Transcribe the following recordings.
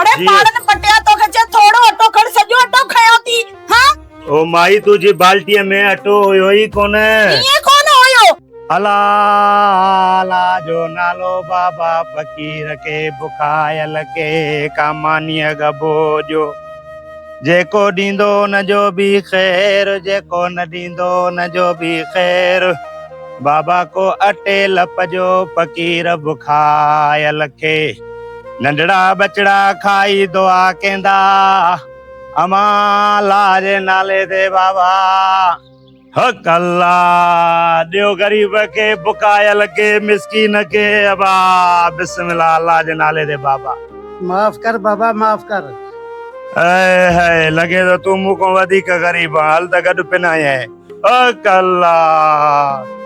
اڙي پاڙن پٽيا توکي چي ٿورو اٽو کڻ سڄو اٽو کنيو ٿي ها. او مائي تنهنجي بالٽيء ۾ اٽو هيو ئي ڪونه. ڪيئن ڪونه هيو؟ الا الا جو نالو بابا فقير کي بکايل کي ڪا مانيء ڳڀو ڏيو. جيڪو ڏيندو ان جو به خير جيڪو نه ڏيندو ان جو به خير. بابا ڪو اٽي لپ جو فقير بکايل کي. ننڍڙا ٻچڙا کائي دعا ڪيندا امان الله جي نالي تي بابا حق الله ڏيو غريب کي بکايل کي مسڪين کي ابا بسم الله الله جي نالي تي بابا. معاف ڪر بابا معاف ڪر. اي هي لڳي ٿو تون مون کان وڌيڪ غريب آن هل ته گڏ پنائين حق الله.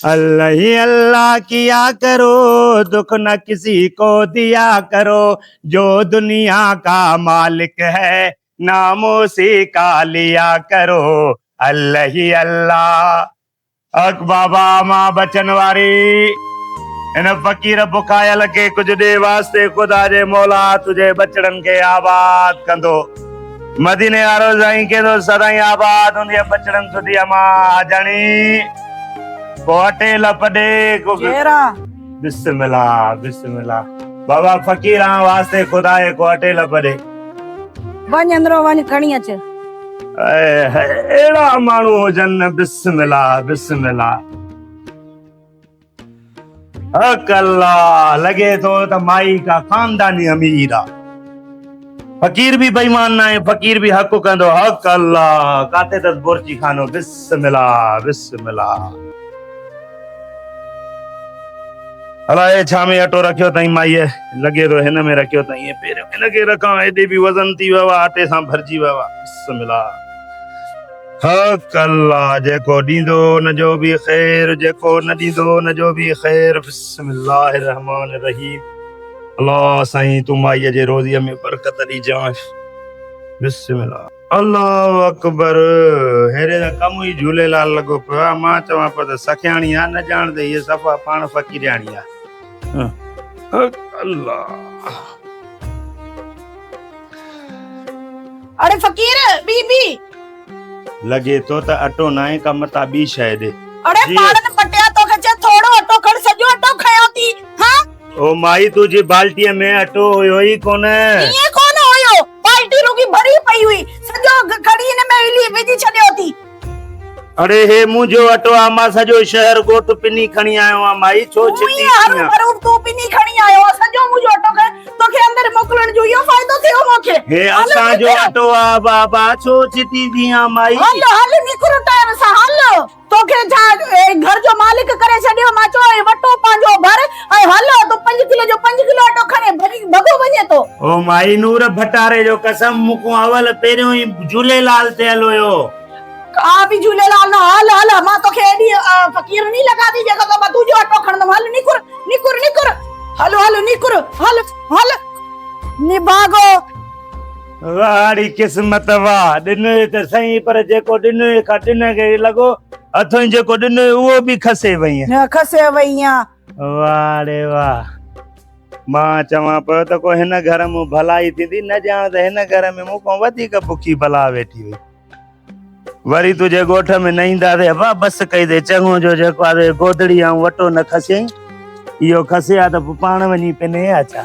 الله هي الله ڪيا ڪرو دک نه ڪسي ڪو ديا ڪرو جو دنيا ڪا مالڪ هي نام اسي ڪا ليا ڪرو الله هي الله. حق بابا مان بچن واري هن فقير بکايل کي ڪجهه ڏي واسطي خدا جي مولا تنهنجي ٻچڙن کي آباد ڪندو مديني وارو سائين ڪيندو سدائين آباد هوندي ٻچڙن سڌي اما آجاڻي ڪو اٽي لپ ڏي ڪو جيرا بسم الله بسم الله بابا فقير آن واسطي خدا جي ڪو اٽي لپ ڏي وڃ اندرو وڃ کڻي اچ اهڙا ماڻهو هجن نه بسم الله بسم الله حق الله لڳي ٿو ته مائي کا خانداني امير آ فقير به بيمان نه آهي فقير به حق ڪندو حق الله ڪاٿي تس بورچي خانو بسم الله بسم الله الائي ڇا ۾ اٽو رکيو اٿائين مائيء، لڳي ٿو هن ۾ رکيو اٿائين. پهريون هن کي رکان، هيڏي به وزن ٿي ويو آهي، اٽي سان ڀرجي ويو آهي. بسم الله. حق الله جيڪو ڏيندو ان جو به خير، جيڪو نه ڏيندو ان جو به خير. بسم الله الرحمن الرحيم. الله سائين تون مائيء جي روزيء ۾ برڪت ڏجانء. بسم الله. الله اڪبر هيري ته ڪم ئي جهوليلال لڳو پيو آ مان چوان پيو ته سکياڻي آ نه ڄاڻ ته هيء صفا پاڻ فقيرياڻي آ الله اڙي فقير ٻي ٻي لڳي ٿو ته اٽو ناهي ڪم تا ٻي شيء ڏي اڙي پاڻ نه پٽيا توکي چي ٿورو اٽو کڻ سڄو اٽو کنيو ٿي ها او مائي تنهنجي بالٽيء ۾ اٽو هيو ئي ڪونه. ڪيئن ڪونه هيو؟ بالٽي رڳي ڀري پئي هئي، سڄو کڻي هن ۾ الي وجهي ڇڏيو ٿي. اڙي هي منهنجو اٽو آ، مان سڄو شهر ڳوٺ پني کڻي آيو آهيان، مائي ڇو تون ڇتي ئي هرو ٿينء؟ ڀرو تون پني کڻي آيو آهين، سڄو منهنجو اٽو کڻي توکي اندر موڪلڻ جو اهو فائدو ٿيو مون کي؟ هي هل اسان جو نڪر. اٽو آ بابا، ڇو ڇتي ٿينء مائي؟ هل هل نڪر ٽائيم سان هل. توکي ڇا گهر جو مالڪ ڪري ڇڏيو؟ مان چيو هي وٽو پنهنجو ڀر ۽ هل، تون پنج ڪلو جو پنج ڪلو اٽو کڻي ڀڄي ڀڳو وڃين ٿو. او مائي نور ڀٽاري جو قسم مون کان اول پهريون ئي جهوليلال ٿيل هيو. ڪا به جهوليلال نه، هل هل مان توکي ايڏي فقير ني لڳان ٿي جيڪو مان تنهنجو اٽو کڻندم، هل نڪر نڪر نڪر هل هل نڪر هل هل نڀاڳو. واهه ڙي قسمت واهه، ڏنوئي ته سهين پر جيڪو ڏنوئي کان ڏنه کي لڳو اٿئي جيڪو ڏنوئي اهو به کسي وئين. نه کسي وئين. واهه ڙي واهه، مان چوان پيو ته ڪو هن گهر مون ڀلائي ٿيندي، نه ڄاڻ ته هن گهر ۾ مون کان وڌيڪ بکي بلا ويٺي هئي. وري تنهنجي ڳوٺ ۾ نه اينداسين ابا، بس ڪئي اٿئي، چڱو جو جيڪو آهي گودڙي ۽ وٽو نه کسيائين، اهو کسي ها ته پوء پاڻ وڃي پني ها ڇا.